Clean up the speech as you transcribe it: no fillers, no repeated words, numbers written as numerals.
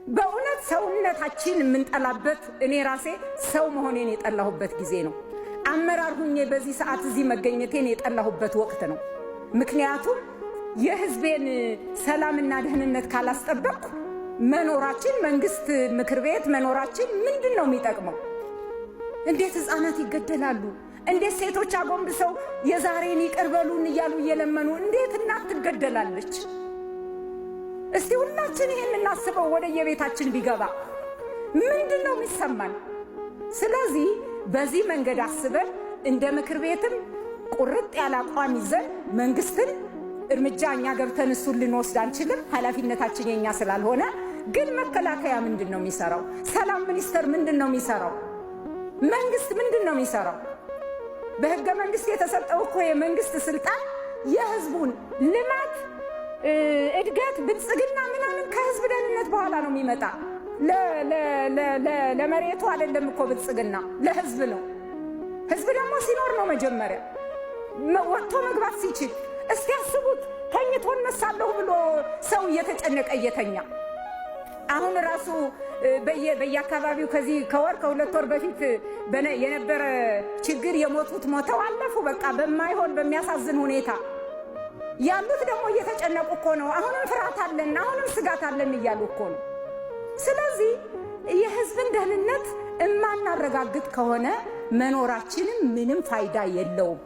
በእውነት ሰውነታችን የምንጠላበት፣ እኔ ራሴ ሰው መሆኔን የጠላሁበት ጊዜ ነው። አመራር ሁኜ በዚህ ሰዓት እዚህ መገኘቴን የጠላሁበት ወቅት ነው። ምክንያቱም የሕዝቤን ሰላምና ደህንነት ካላስጠበቅኩ መኖራችን፣ መንግስት፣ ምክር ቤት መኖራችን ምንድን ነው የሚጠቅመው? እንዴት ህፃናት ይገደላሉ? እንዴት ሴቶች አጎንብሰው የዛሬን ይቅር በሉን እያሉ እየለመኑ እንዴት እናት ትገደላለች? እስቲ ሁላችን ይህን እናስበው። ወደ የቤታችን ቢገባ ምንድን ነው የሚሰማን? ስለዚህ በዚህ መንገድ አስበን እንደ ምክር ቤትም ቁርጥ ያለ አቋም ይዘን መንግስትን እርምጃ እኛ ገብተን እሱን ልንወስድ አንችልም፣ ኃላፊነታችን የኛ ስላልሆነ። ግን መከላከያ ምንድን ነው የሚሰራው? ሰላም ሚኒስቴር ምንድን ነው የሚሰራው? መንግስት ምንድን ነው የሚሰራው? በህገ መንግስት የተሰጠው እኮ የመንግስት ስልጣን የህዝቡን ልማት፣ እድገት፣ ብልጽግና ምናምን ከህዝብ ደህንነት በኋላ ነው የሚመጣ። ለመሬቱ አይደለም እኮ ብልጽግና፣ ለህዝብ ነው። ህዝብ ደግሞ ሲኖር ነው መጀመሪያ ወጥቶ መግባት ሲችል። እስቲ አስቡት፣ ተኝቶ እነሳለሁ ብሎ ሰው እየተጨነቀ እየተኛ፣ አሁን ራሱ በየአካባቢው ከዚህ ከወር ከ2 ወር በፊት የነበረ ችግር የሞቱት ሞተው አለፉ። በቃ በማይሆን በሚያሳዝን ሁኔታ ያሉት ደግሞ እየተጨነቁ እኮ ነው። አሁንም ፍርሃት አለን፣ አሁንም ስጋት አለን እያሉ እኮ ነው። ስለዚህ የህዝብን ደህንነት እማናረጋግጥ ከሆነ መኖራችንም ምንም ፋይዳ የለውም።